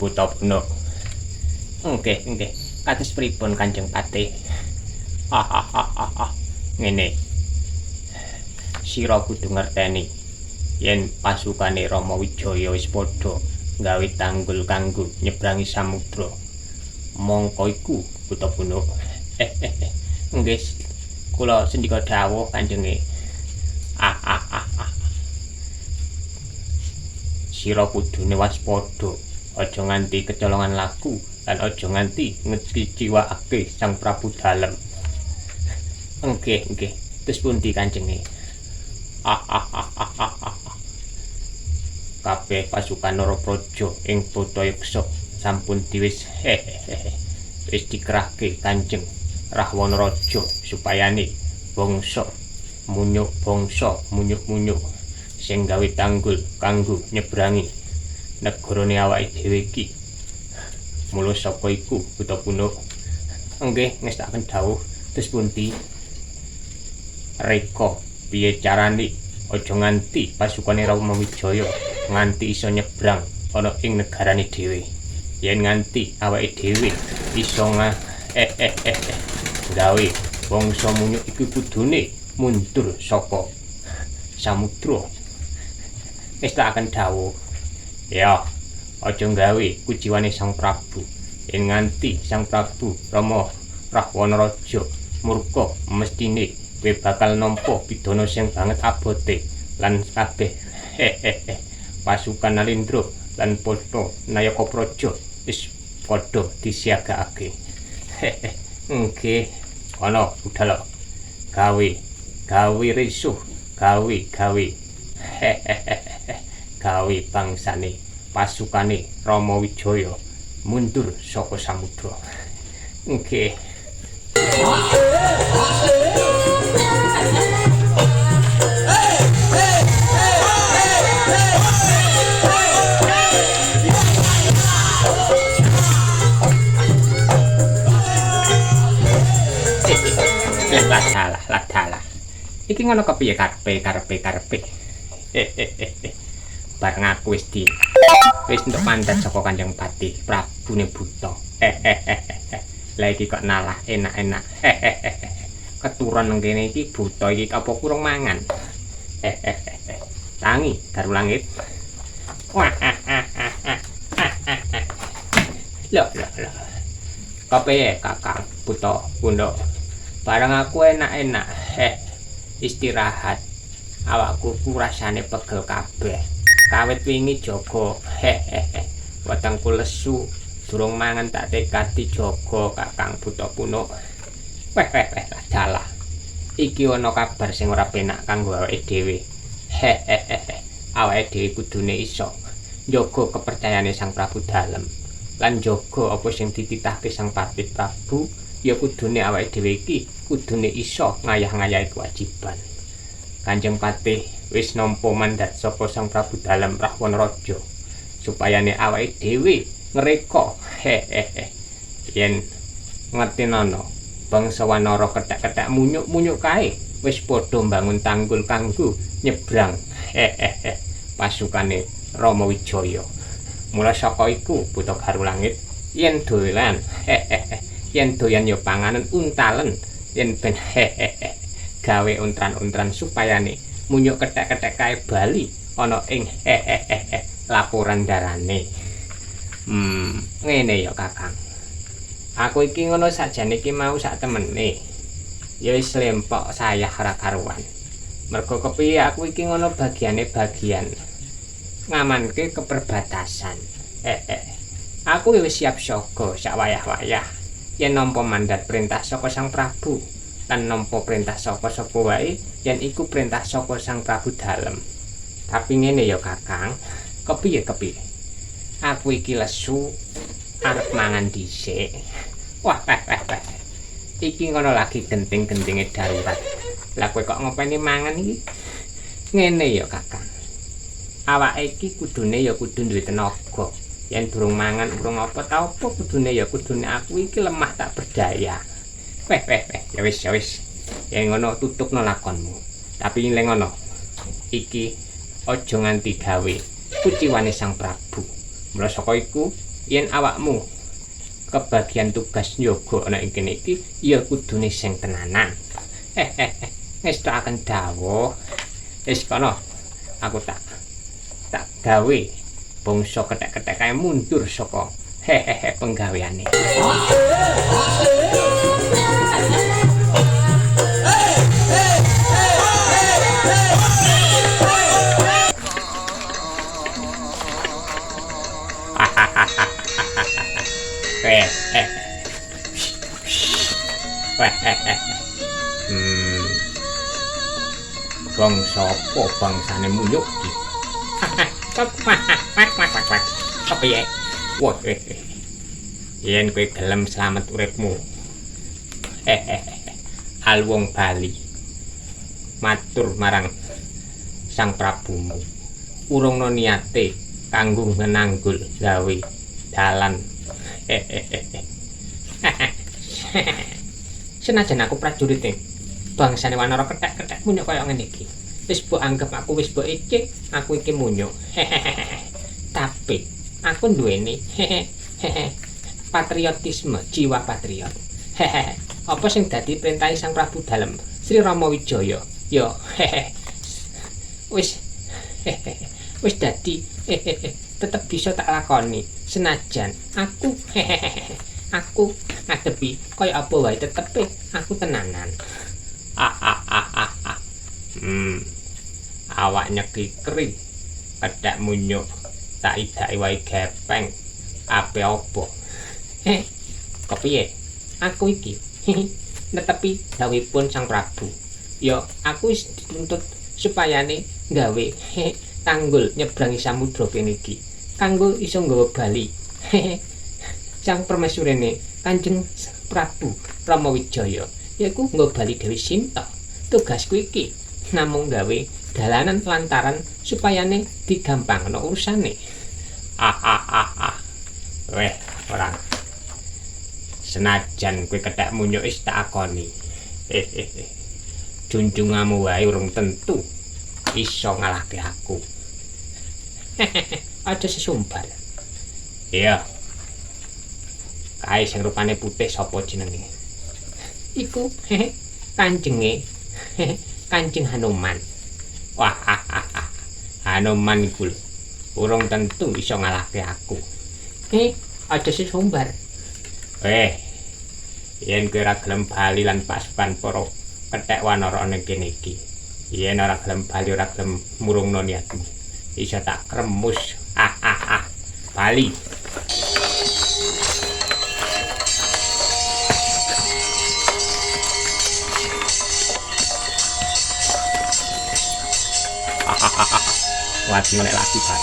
Buta Punuk. Nggih, nggih. Kados pripun Kanjeng Patih? Ngene. Sira kudu ngerteni yen pasukane Rama Wijaya wis padha gawe tanggul kanggo nyebrangi samudra. Mongko iku Buta Punuk. Nggih, kula sendika dawuh Kanjenge. Sira kudune waspada, aja nganti kecolongan laku lan aja nganti ngeciwakake Sang Prabu Dalem. Nggih, nggih. Terus pundi Kanjenge? Kabeh pasukan Narapraja ing Bathayaksa sampun diwis wis dikerahke Kanjeng Rahwana Raja supayane bangsa munyuk bangsa munyuk-munyuk sing gawe tanggul kanggo nyebrangi negarane awake dhewe iki. Mula saka iku Buta Punuk. Nggih, ngestakaken dawuh. Terus pundi? Reka piye carane aja nganti pasukane Rama Wijaya nganti iso nyebrang ana ing negarane dhewe. Yen nganti awake dhewe iso gawe bangsa munyuk iki kudune mundur saka samudra. Wis tak akan dawuh. Ya, aja gawe kuciwane Sang Prabu. Yen nganti Sang Prabu Rama Rahwana Raja murka, mestine kowe bakal nampa pidana sing banget abote lan kabeh pasukan Nalindra lan padha Nayaka Praja wis padha disiagakake. Nggih, ana budal gawe gawe risuh, gawe gawe gawe bangsane pasukane Rama Wijaya mundur saka samudra. Nggih. Lah lah lah. Iki ngono kepiye karepe karepe karepe. Bareng aku wis di wis entuk mandat saka Kanjeng Patih Prabune Buta. Lah iki kok nalah enak-enak. Keturun nang kene iki buta iki apa kurang mangan. Tangi garu langit. Wah. Loh, loh, loh. Kepiye Kakang Buta Punduk? Bareng aku enak-enak istirahat. Awakku ku rasane pegel kabeh. Kawit wingi jaga. Wetengku lesu, durung mangan tak tekadi jaga Kakang Buta Punuk. Weh weh weh, dalah. Iki ana kabar sing ora penak kanggo awake dhewe. Awake dhewe kudune iso njaga kepercayaane Sang Prabu Dalem. Lan njaga apa sing dititahke Sang Patih Prabu, ya kudune awake dhewe iki kudune iso ngayah-ngayahi kewajiban. Kanjeng Patih wis nampa mandat saka Sang Prabu Dalem Rahwana Raja supayane awake dhewe ngreka. Yen ngertinana bangsa wanara kethek-kethek munyuk-munyuk kae wis padha mbangun tanggul kanggo nyebrang pasukane Rama Wijaya. Mula saka iku Buta Garu Langit yen dolan yen doyan ya panganan untalen yen ben gawe untran-untran supayane munyuk kethek-kethek kae bali ana ing laporan darane. Ngene ya Kakang. Aku iki ngono sajane iki mau sak temene. Ya wis lempok sayah ora karuan. Mergo kepiye aku iki ngono bagiane bagian ngamanke keperbatasan. Aku wis siap siaga sak wayah-wayah yen nampa mandat perintah saka Sang Prabu lan nampa perintah saka sapa wae yen iku perintah saka Sang Prabu Dalem. Tapi ngene ya Kakang, kepiye kepiye? Aku iki lesu arep mangan dhisik. Wah, wah, wah, wah. Iki ngono lagi genting-gentinge darurat. Lah kowe kok ngopeni mangan iki? Ngene ya Kakang. Awake iki kudune ya kudu duwe tenaga. Yen durung mangan urung apa ta apa kudune ya kudune aku iki lemah tak berdaya. Weh weh weh, ya wis ya wis. Yen ngono tutupno lakonmu. Tapi lek ngono iki aja nganti gawe Kuciwane Sang Prabu. Mula saka iku yen awakmu kebagian tugas njaga ana ing kene iki ya kudune sing tenanan. Ngestokaken dawuh. Wis kono aku tak gawe bangsa kethek-kethek kae mundur saka penggaweane. Bangsa apa bangsane munyuk iki? Kepiye? Wah, yen kowe gelem slamet uripmu. Alwong bali. Matur marang Sang Prabumu. Urungno niate kanggo menanggul gawe dalan. Senajan aku prajurite bangsane wanara kethek-kethek munyuk kaya ngene iki. Wis mbok anggap aku wis mbok icik, aku iki munyuk. Tapi aku duweni patriotisme, jiwa patriot. Apa sing dadi perintahe Sang Prabu Dalem Sri Rama Wijaya? Ya wis wis dadi tetep bisa tak lakoni senajan aku aku ngadepi kaya apa wae tetepe aku tenanan. Awak nyeki keri kethek munyuk tak idake wae gepeng ape apa. Kepiye aku iki netepi dawuhipun Sang Prabu. Ya aku wis dituntut supayane gawe tanggul nyebrangi samudra kene iki kanggo iso nggawa bali Sang Permesurene Kanjeng Prabu Rama Wijaya yaiku nggawa bali Dewi Sinta. Tugasku iki namung gawe dalanan lantaran supayane digampangno urusane. Weh, ora. Senajan kowe kethek munyuk wis tak akoni. Junjungamu wae urung tentu iso ngalahke aku. Aja sesumbar. Iya. Kae sing rupane putih sapa jenenge? Iku kanjenge Kanjeng Hanuman. Wah, Hanuman iku lho urung tentu iso ngalahke aku. Aja sesumbar. Yen kowe ora gelem bali lan pasukan para kethek wanara ning kene iki. Yen ora gelem bali ora gelem murungno niatmu, iso tak kremus. Bali. Lagi melek lagi, Pak.